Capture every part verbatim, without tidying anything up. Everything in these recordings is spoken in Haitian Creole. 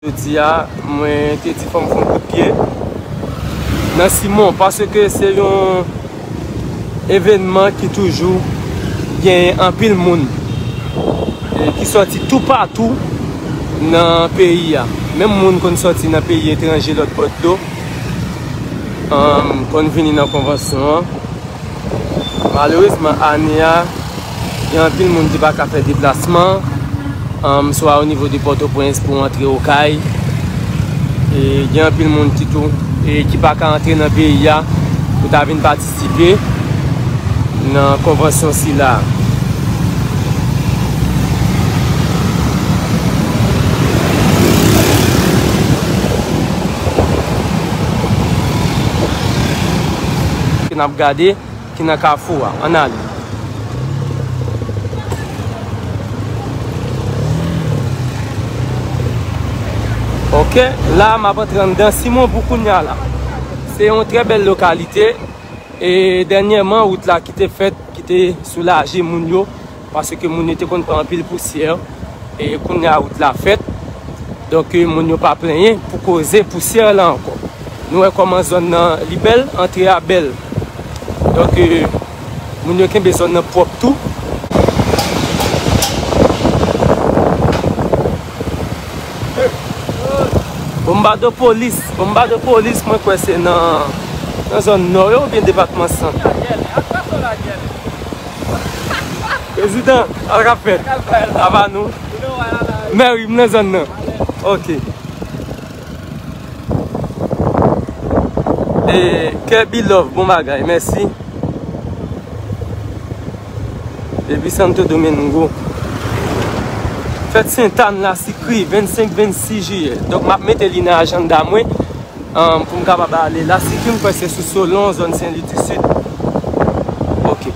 Jodi a, mwen te di fò m fè yon kout pye nan Simon, paske se yon evènman ki toujou genyen anpil moun, e, ki sòti toupatou nan peyi a. Menm moun konn sòti nan peyi etranje lòt bò dlo, um, konn vini nan konvansyon an. Malerezman, ane a, gen anpil moun ki pa ka fè deplasman, um, swa o nivo de Pòtoprens pou antre Okay. E gen anpil moun ki tou, e ki pa ka antre nan peyi a pou ta vin patisipe nan konvansyon sila. N ap gade ki nan kafou a. Ann ale. Ok, la m ap antre anndan Simon pou kounya la. Se yon trè bèl lokalite. E dènyèman, wout la ki te fèt, ki te soulaje moun yo, paske moun yo te konn pran anpil pousyè, e kounya wout la fèt. Donk, e, moun yo pa plenyen pou koze pousyè la ankò. Nou wè kòman zòn nan li bèl, antre a bèl. Donk, e, moun yo kenbe zòn nan pwòp tou. Bombadopolis, Bombadopolis, mwen kwè se nan, nan zòn nò yo oubyen depatman sant. Prezidan, sa k ap fèt? Sa va nou? Mèri, m nan zòn nan. Ok. E, Kirby Love, bon bagay, mèsi. Depi Santo Domingo. Fèt Sentàn la sikri, vennsenk, vennsis jiyè. Donk, m ap mete li nan ajanda mwen, um, pou m kapab ale la sikri, m kwè se sou Solon, zòn Sen Lwi di Sid. Ok.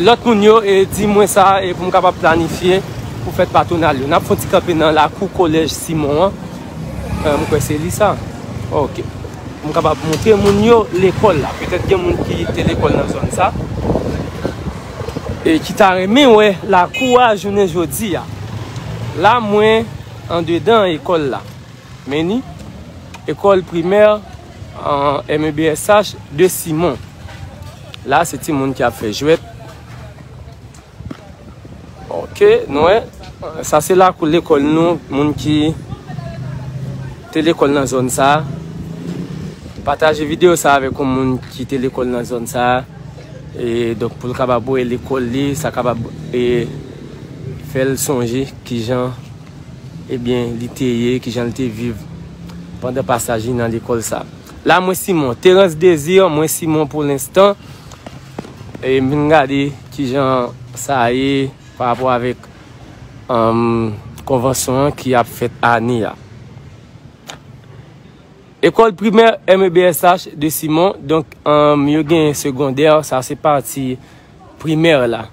Lòt moun yo, e, di mwen sa, e pou m kapab planifye pou fèt patwonal yo. N ap fè yon ti kanpe nan lakou kolèj Simon an. E, m kwè se li sa. Ok. Pou m kapab montre moun yo lekòl la. Petèt gen moun ki te lekòl nan zòn sa. E ki ta renmen wè lakou a jounen jodi a. La, mwen andedan ekòl la. Men ni ekòl primè, an, M E B S H de Simon. La, se timoun ki ap fè jwèt. Ok, nou wè. Sa se lakou lekòl nou, moun ki te lekòl nan zòn sa. Pataje videyo sa avèk yon moun ki te lekòl nan zòn sa. E donk, pou l kapab wè lekòl li, sa kapab, e, fè l sonje kijan, ebyen, li te ye, kijan l te viv pandan pasaj li nan lekòl sa. La, mwen Simon, Terence Désir, mwen Simon pou lenstan. E m vin gade kijan sa ye pa rapò avèk, um, konvansyon an ki ap fèt ane a. Ekòl primè M E B S H de Simon, donk, um, yo gen segondè, sa se pati primè la.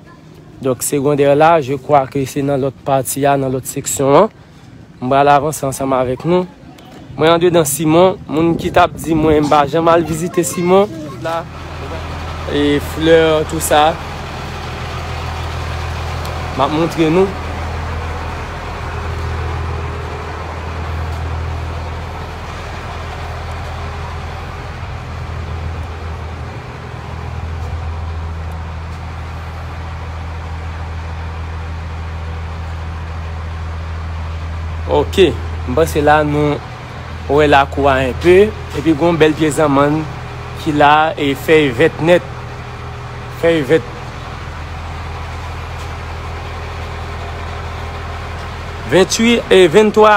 Donk, segondè la, je crois que se nan lòt pati a, nan lòt seksyon an. M pral avanse ansanm avèk nou. Mwen andedan Simon, moun ki t ap di mwen m pa janm al vizite Simon. La, e flè, tou sa. M ap montre nou. Ok, m panse la nou wè lakou a enpe, epi gon bèl pye zanmann ki la e fèy vèt nèt, fèy vèt. Venntuit e venntwa